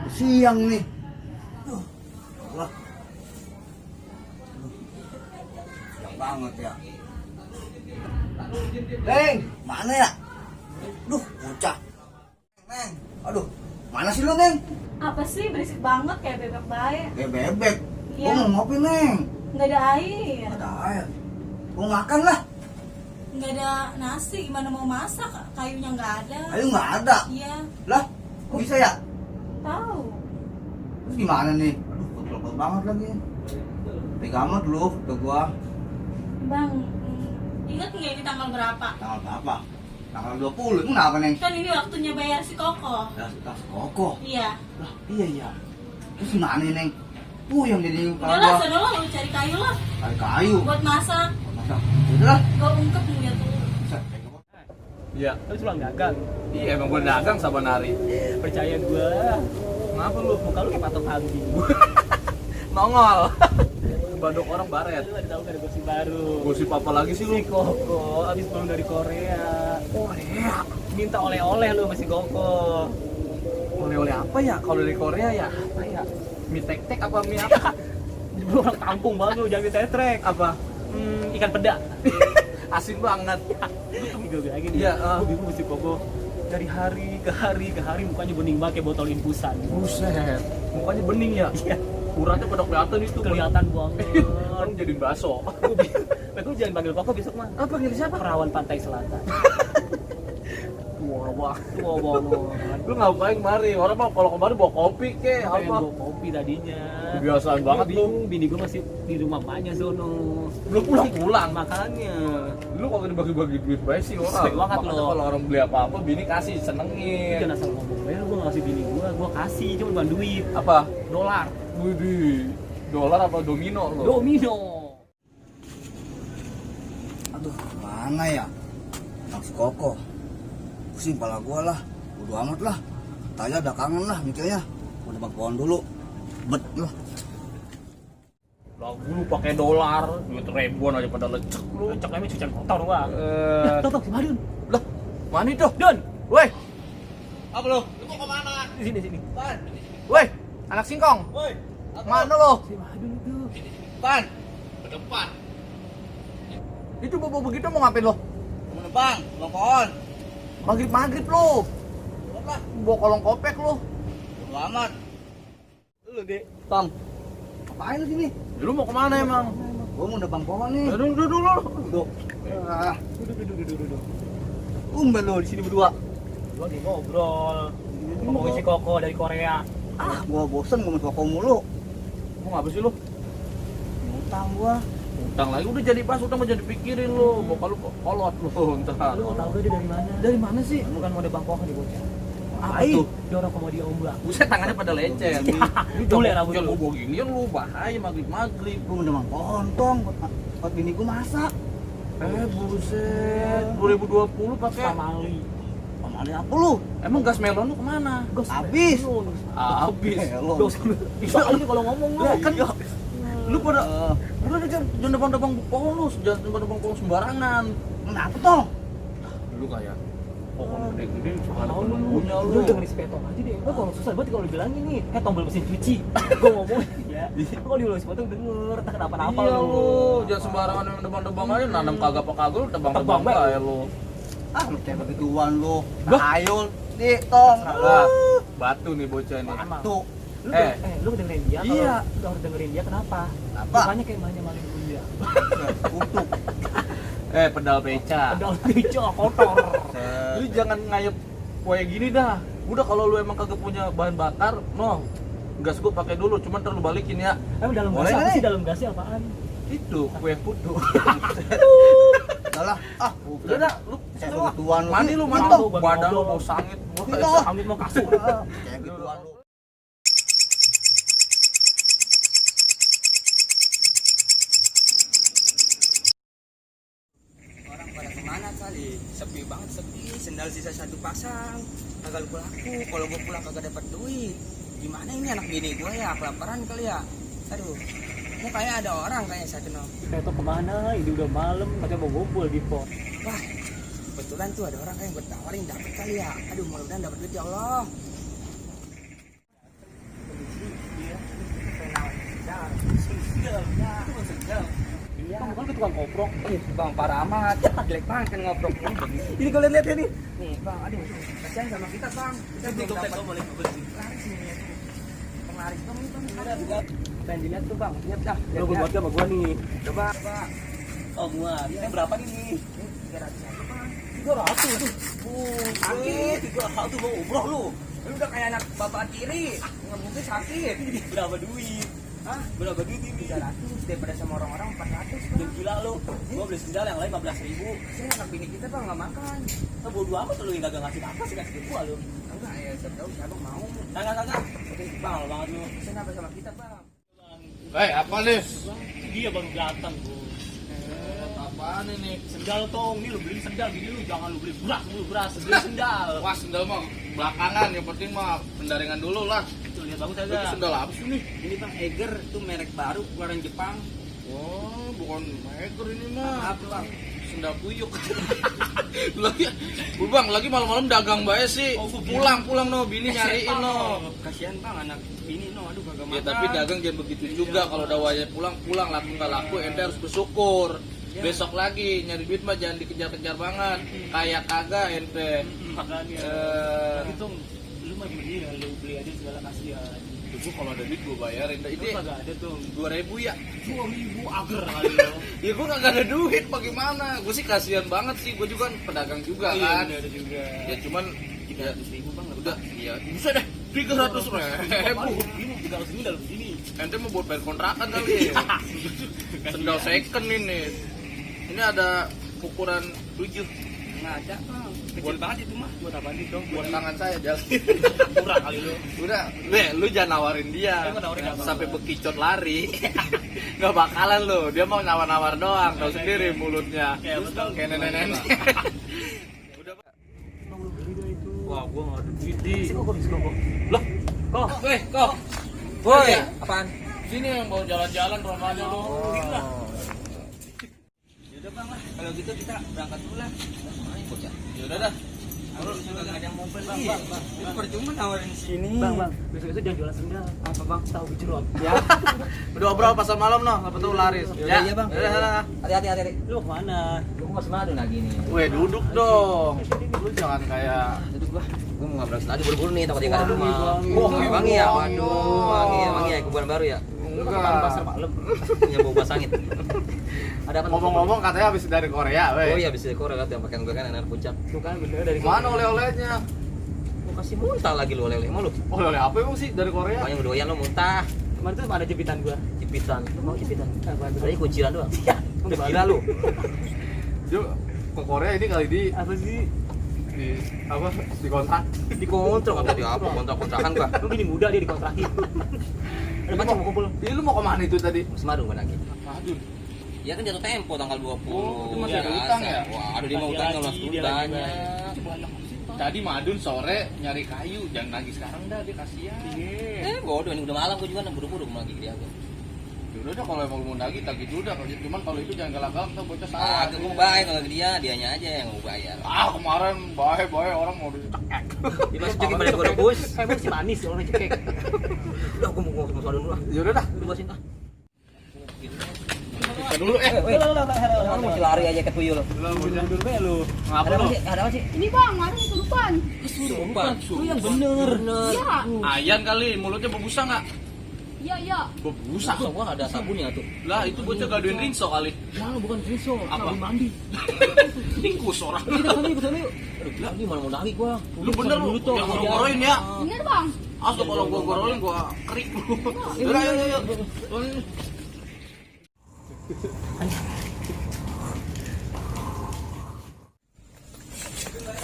Siang nih. Wah. Siang banget ya. Neng, mana ya? Duh, bocah. Neng, aduh, mana sih lu, Neng? Apa sih berisik banget kayak bebek baik? Kayak bebek. Iya. Gua mau ngopi, Neng. Nggak ada air, Ada air. Gua makan lah. nggak ada nasi, gimana mau masak? Kayunya nggak ada. Ayo nggak ada. Iya, Lah, kok bisa ya? tahu. Terus gimana nih? Aduh, kotor banget lagi. Pegang dulu ke gua. Bang, ingat nggak ini tanggal berapa? Tanggal berapa? Tanggal 20. Itu kenapa, Neng? Kan ini waktunya bayar si Koko. Tas kokoh. Iya. Lah, iya. Terus gimana nih, Neng? Yang jadi Udah lah, sana lah, lu cari kayu lah. Cari kayu. Buat masak. Masa? Udah lah. Gue ungkep ngeliat tuh. Bisa. Iya, Lu cuma dagang. iya emang gue dagang saban hari. Percaya gua. Kenapa lu? Muka lu kayak patok kambing. Nongol. Badok orang baret. Lu ada tahu kan ada gosip baru. Gosip apa lagi sih lu? Si Koko abis pulang dari Korea. Korea. Minta oleh-oleh lu sama si Koko. Oleh-oleh apa ya? Kalau dari Korea ya apa ya? Mie tek-tek apa mie apa? Lu orang kampung banget lu, jangan tetrek. Apa? Ikan peda. Asin banget. Gue bilangin Iya, ya, gue bingung si Koko. Dari hari ke hari mukanya bening banget kayak botol infusan. Buset. Mukanya bening ya? Iya, Uratnya pada kelihatan itu. kelihatan banget. Orang jadiin bakso. Lu jangan panggil Koko besok mah. Apa panggil siapa? Perawan pantai selatan. Wah. Wow banget. Lu ngapain kemari? Orang mah kalau kemari bawa kopi ke Pengen apa? bawa kopi tadinya. Kebiasaan banget lu. Bingung, bini gue masih di rumah emaknya sono. Belum pulang-pulang. Makanya. Lu kalau dibagi-bagi duit baik sih orang. Sering banget Makanya lo. kalau orang beli apa-apa bini kasih Lu senengin. jangan asal ngomong, gue ngasih bini gue kasih, cuma bukan duit, Apa? dolar, Widih. Dolar apa domino lo? domino. Aduh, mana ya? Nafsu kokoh. Pusing kepala gua lah. Bodo amat lah. Tanya ada kangen lah mikirnya. Gua nebak pohon dulu. Bet lah. Lah lu pakai dolar, duit ribuan aja pada lecek lu. Lecek emang cucian kotor bang. Tuh, si Madun. Lah, mana itu? Dun, Woi, Apa lu? Lu mau kemana? di sini. Pan. woi, anak singkong. Woi. Mana lo? Si Madun itu. Pan. Ke depan. Itu bobo begitu mau ngapain lo? Mau nebang, mau pohon. Maghrib lo. Apa? Bawa kolong kopek lo. Bodo amat. Lu deh. Tang, Ngapain lu sini? lu mau kemana emang? Gua mau nebang pohon nih. Duduk dulu. Duduk. Ah, Duduk. lu di sini berdua. Gua lagi ngobrol. Ngomongin si Koko dari Korea. Ah, gua bosen ngomong kokoh mulu. Mau ngapa sih lo? Ngutang gua. Utang lagi udah jadi pas, utang mah jadi pikirin lo. Bapak lu kolot lo ntar. Lu tau gak dia dari mana? Dari mana sih? Lu kan mau nebang pohon di bocah. Apa Aing. tuh? Dia orang komodi ombak. Buset tangannya pada lecet. Boleh rambut Jangan lu. bobo gini lu bahaya maghrib. Gua mau nebang pohon tong buat bini gua masak. Buset. 2020 pakai. Famali. Pamali apa lu? Emang gas melon lu kemana? Gus Habis. Habis. Melon. Gus bisa aja kalau ngomong lu. Kan lu pada udah jangan debang-debang pohon lu, jangan debang-debang pohon sembarangan. Kenapa toh? Lu kayak pohon gede-gede suka Tahu lu, punya lu jangan sepotong aja deh. Lu kalau susah banget kalau dibilangin nih, tombol mesin cuci. Gua ngomong ya. Kalau diulang sepotong denger, tak kenapa-napa Iya lu, jangan sembarangan yang debang-debang aja, nanam kagak apa kagak lu debang-debang Tebang, aja lu. Ah, lu kayak begituan lu. Lah. Ayo, di tong. Salah. Batu nih bocah ini. Tuh. Lu Eh. lu dengerin dia kalau Iya. lu harus dengerin dia kenapa? Kenapa? Mukanya kayak banyak maling bunda. Kutuk. Pedal beca. Pedal beca kotor. Lu jangan ngayep kayak gini dah. Udah kalau lu emang kagak punya bahan bakar, gas gua pakai dulu, cuman ntar lu balikin ya. Emang dalam Boleh gasnya apa nih. sih? Dalam gasnya apaan? Itu kue putu. Udah lah. Ah, Udah dah, lu kayak begituan lu. mandi lu, mandi Tahu, lu. baru Badan lu ngobrol. mau sangit. Gitu. Amit mau kasur. Kayak begituan lu. Orang pada kemana kali? Sepi banget, sepi. Sendal sisa satu pasang. Kagak laku. Kalau gue pulang kagak dapat duit. Gimana ini anak bini gue ya? Kelaparan kali ya? Aduh. Ini kayak ada orang kayak satu no. Kita tuh kemana? Ini udah malam, katanya mau ngumpul di pos. Wah, kebetulan tuh ada orang yang bertawarin dapat kali ya. Aduh, mudah-mudahan dapat duit ya Allah. Bang, bukan ke tukang koprok. Bang, parah amat. Jelek banget kan ngobrol. Ini kau lihat ya nih. Nih, Bang, aduh, kasihan sama kita, Bang. Kita belum dapat laris nih. Penglaris, Bang, ini Bang. Pengen dilihat tuh, Bang. Lihat dah. Lo gue buat sama gua nih. Coba. Oh, gua. Ini berapa nih? 300 aja, Bang. 300 tuh. Sakit. 300 mau umroh lu. Lu udah kayak anak bapak tiri. Ngebukti sakit. Berapa duit? Hah? Berapa duit ini? 300 daripada sama orang-orang 400. Udah gila lu. Gua beli sendal yang lain 15.000. Saya anak bini kita, Bang, nggak makan. Nah, bodo amat lu yang kagak ngasih apa sih kasih gua lu. Enggak, ya siapa tahu siapa mau. Kagak. Bang, lo banget lu. Pesan apa sama kita, Bang? Apa nih? Dia baru datang, Bro. Apaan ini? Sendal tong, nih lu beli sendal gini lu jangan lu beli beras, beli sendal. Wah, sendal mah belakangan, yang penting mah pendaringan dulu lah. Tuh lihat bagus Itu aja. sendal apa sih nih? Ini Bang Eger tuh merek baru keluaran Jepang. Oh, bukan maker ini mah. Apa, Bang? Sendal puyuk. Lagi, Bang, lagi malam-malam dagang bae sih. Oh, gua Pulang no, bini nyariin no. Kasihan, Bang, anak bini no, aduh kagak Ya makan. tapi dagang jangan begitu juga. Kalau udah wajah pulang laku nggak laku, ente harus bersyukur. Besok lagi nyari duit mah jangan dikejar-kejar banget. Kayak kagak ente. Makanya. Eh. Tapi tong, lu mah gini lu beli aja segala kasihan. Gue kalau ada duit gue bayarin. Itu Ini kagak ada tuh. 2.000 ya. 2.000 ager kali lo. Ya gue kagak ada duit, bagaimana? Gue sih kasihan banget sih. Gue juga kan pedagang juga kan. Iya, ada juga. Ya cuman 300.000 Bang. udah, ya bisa deh 300.000. Ini 300.000 dalam begini. Ente mau buat bayar kontrakan kali ya. Sendal second ini. Ini ada ukuran 7 Nggak ada, Bang. Kecil banget itu mah. Buat apa nih dong? buat tangan saya jalan. Kurang kali lo. Udah, lu jangan nawarin dia. Emang nawarin apa? Sampai bekicot lari. Gak bakalan lu. Dia mau nawar-nawar doang. Tahu sendiri mulutnya. Kayak nenek-nenek. Udah, Pak. Wah, gua nggak ada duit di. Kok? Lah, kok? Kok. Woi, apaan? Sini yang mau jalan-jalan rumahnya lu. Yaudah, Bang lah. Kalau gitu kita berangkat dulu lah. Ya udah dah. Terus juga nggak ada yang mau beli. Itu percuma nawarin sini. Bang, besok-besok jangan jualan sendal. Apa, Bang? Tahu gejrot. Ya. Udah obrol pasar malam noh, apa tuh laris. Yaudah, iya, Bang. Udah. Hati-hati. Lu kemana? Gua masih madu lagi nih. Weh, duduk dong. Lu jangan kayak Duduk gua mau ngobrol lagi buru-buru nih takut dia nggak ada Wangi, rumah. wangi. Oh, wangi ya, waduh, wangi ya, kuburan baru ya. Lu kemana pasar malam? Punya bau bas angin. Ada apa? ngomong-ngomong katanya habis dari Korea, weh. Oh iya, bisa Korea kan yang pakaian gue kan anak puncak. Tuh kan bener dari Mana oleh-olehnya? Mau kasih muntah lagi lu oleh-oleh mau lu. Oleh-oleh apa emang sih dari Korea? Pokoknya doyan lu muntah. kemarin tuh ada jepitan gua. Jepitan. Lu mau jepitan? Apa tuh? Tadi kunciran doang. Ya, Udah gila lu. Yuk ke Korea ini kali apa sih? di apa di kontrak. Di kontrak apa di apa? Kontrak-kontrakan gua. Lu gini muda dia dikontrakin. Ada macam mau kumpul. Ini lu mau kemana itu tadi? Semarang gua lagi. Aduh. Ya kan jatuh tempo tanggal 20. Oh, itu masih ada Biasa. utang ya? Wah, aduh dia mau utang Lagi, ngelos dia lagi banyak. Tadi Madun sore nyari kayu, jangan lagi sekarang dah, dia kasihan. Bodoh ini udah malam gua juga buru-buru mau lagi ke dia gua. Ya udah dah, kalau emang lu mau nagih gitu udah, cuman kalau itu jangan galak-galak tuh bocah Ah, salah. gua bayar kalau ke dia, dianya aja yang mau bayar. Ah, kemarin bae orang mau dicekek. Dia masih cekin balik gua rebus. Emang si manis orang cekek. Udah gua mau sama dulu lah. Ya udah dah. Udah basin ah. Kita dulu Kamu masih lari aja ke tuyul. Mundur be lu. Ngapa lu? Ada apa sih? Ini bang, ada kesurupan. Sumpah. Lu yang bener. Iya, Ayan kali, mulutnya berbusa nggak? iya. Berbusa. Masa gua ada sabunnya tuh. Lah itu bocah gaduin rinso kali. Jangan bukan Rinso, Apa? sabun mandi. Tikus orang. Kita sana yuk. Aduh, gila ini mana mau lari gua. Lu bener lu, tuh. yang goroin ya. Bener bang. Asal kalau gua goroin gua kerik lu. Udah yuk.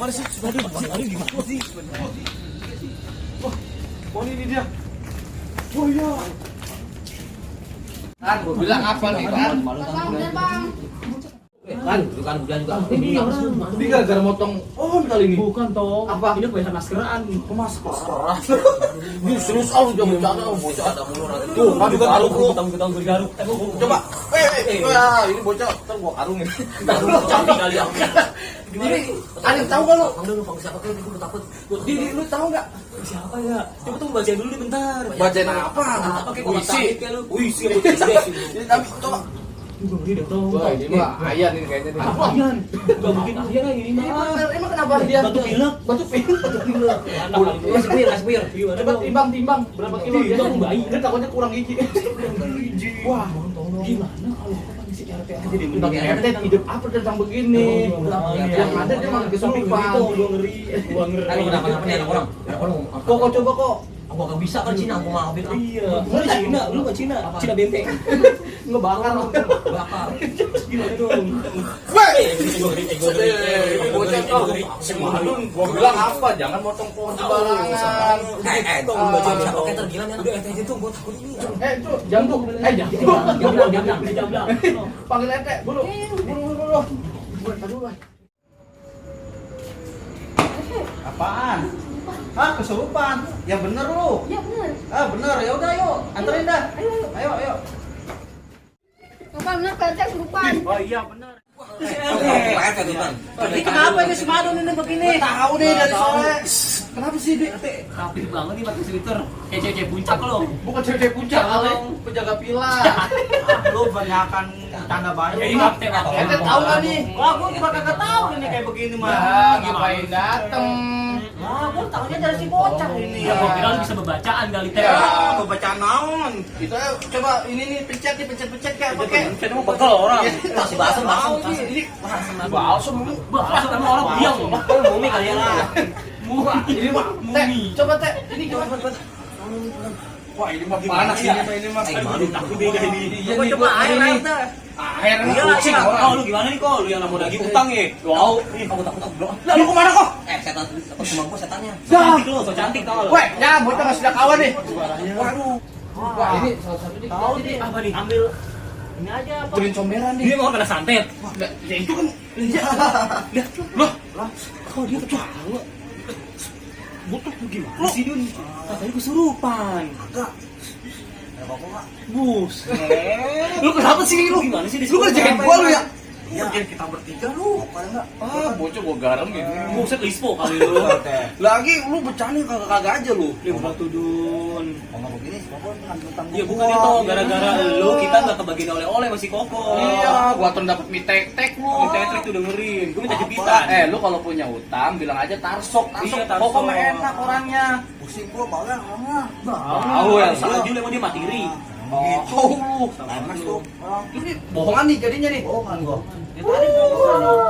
Mana sih? Aduh, di mana sih? Oh ini dia. Oh iya. Kan gua bilang apa nih kan? Bang, bener bang. Kan, bukan udah juga. Ini orang. Ini gara-gara motong kali ini. Bukan toh. Apa? Ini kebiasaan maskeran. Maskeran. Ini serius ah, jangan bercanda bocah. Ada mulu nanti. Tuh, kan digaruk lu. Kita garuk. Coba. Wah, ini bocah, ntar gua karungin. Cantik kali ya. Ini, ada yang tahu gak lu? Bang dulu, bang siapa kayak gue takut. Diri lu tahu gak? Siapa ya? Coba tuh baca dulu nih bentar. Bacain apa? Apa kayak komentar Puisi. kayak lu? Puisi apa tuh? Ini tapi coba. Ini udah tahu. Wah, ini mah ayan ini kayaknya nih. Apa Ayan? Gak mungkin Ayan ini mah. Emang kenapa dia? Batu pilek. Batu pilek. Masih pir. Coba Timbang berapa kilo dia? Timbang bayi. Dia takutnya kurang gigi. Wah, Gimana kalau kita ngisi RT aja deh? bagi RT hidup apa tentang begini? Yang ada dia malah kesurupan. Gua ngeri. Aduh, kenapa nih anak orang? Kok coba kok? Aku gak bisa kan Cina, aku maafin. Iya. Lu Cina, lu gak Cina. Cina benteng. Ngebakar. Bakal. Gimana dong? Bocah kok. Semalun, gua bilang apa? Jangan motong pohon sembarangan. Baca bisa pakai tergila nih. Udah ente itu gua takut ini. Itu jantung. Jantung. Jamblang. Panggil ente, buru. Buru. Aduh. Apaan? Hah, kesurupan? Ya bener lu. Ya bener. Ah, bener. Ya udah yuk, anterin dah. Ayo. Bang, bener Pak RT kesurupan. Oh iya benar. Kenapa ini semadun ini begini? Tahu nih dari sore. Kenapa sih, Dik? Rapi banget nih pakai sweater. Kayak cewek puncak lo. Bukan cewek puncak, kali penjaga villa. Lu banyakan tanda banyak. Jadi kapten atau Ente tahu gak nih? Wah, gua juga kagak tahu ini kayak begini mah. Ngapain dateng? Wah, gua tahunya dari si bocah ini. Ya, gua kira lu bisa bebacaan kali teh. Ya, pembacaan naon? Itu coba ini nih pencet kayak apa kayak? Pencet mau bekel orang. Masih basem. Ini balsam lu. Bahasa sama orang biang. Mumi kalian lah. Ini mah teh, coba teh. Ini gimana? Wah, ini mah panas ini mah. Aduh, Takut deh kayak ini. Coba air Air kucing orang. Oh, lu gimana nih kok? Lu yang mau lagi utang ya? Wow. Aku takut. Lah lu kemana kok? Setan takut sama gua setannya. Cantik lu, so cantik tau lu. Weh, nyambut kita sudah kawan nih. Waduh. Wah, ini salah satu nih. Tahu nih apa nih? Ambil ini aja apa? Turin comberan nih. Dia mau kena santet. Ya itu kan. Lihat loh. Kok dia ketawa? Butuh gimana sih Dun? Katanya kesurupan. Enggak. Apa-apa enggak? Bus. Lu kenapa sih lu? Gimana sih Lu kerjain gua lu ya? Ya, Kita bertiga lu. Apa enggak? Ah, bocah gua garam gitu. Buset lispo kali lu. Lagi lu bercanda kagak aja lu. Dia bukan tudun. Ngomong begini, pokoknya tentang Ya bukan itu gara-gara lu kita nggak kebagian oleh-oleh masih koko. Iya, gua tuh dapat mie tek-tek lu. Minta trik tuh dengerin. Gue minta jepitan. Lu kalau punya utang bilang aja tarsok. Iya, tarsok. Pokoknya mah enak orangnya. Pusing gua bawel sama. Tahu ya, salah juga emang dia matiri. Gitu lu. Panas tuh. Ini bohongan nih jadinya nih. Bohongan gua. Ya tadi gua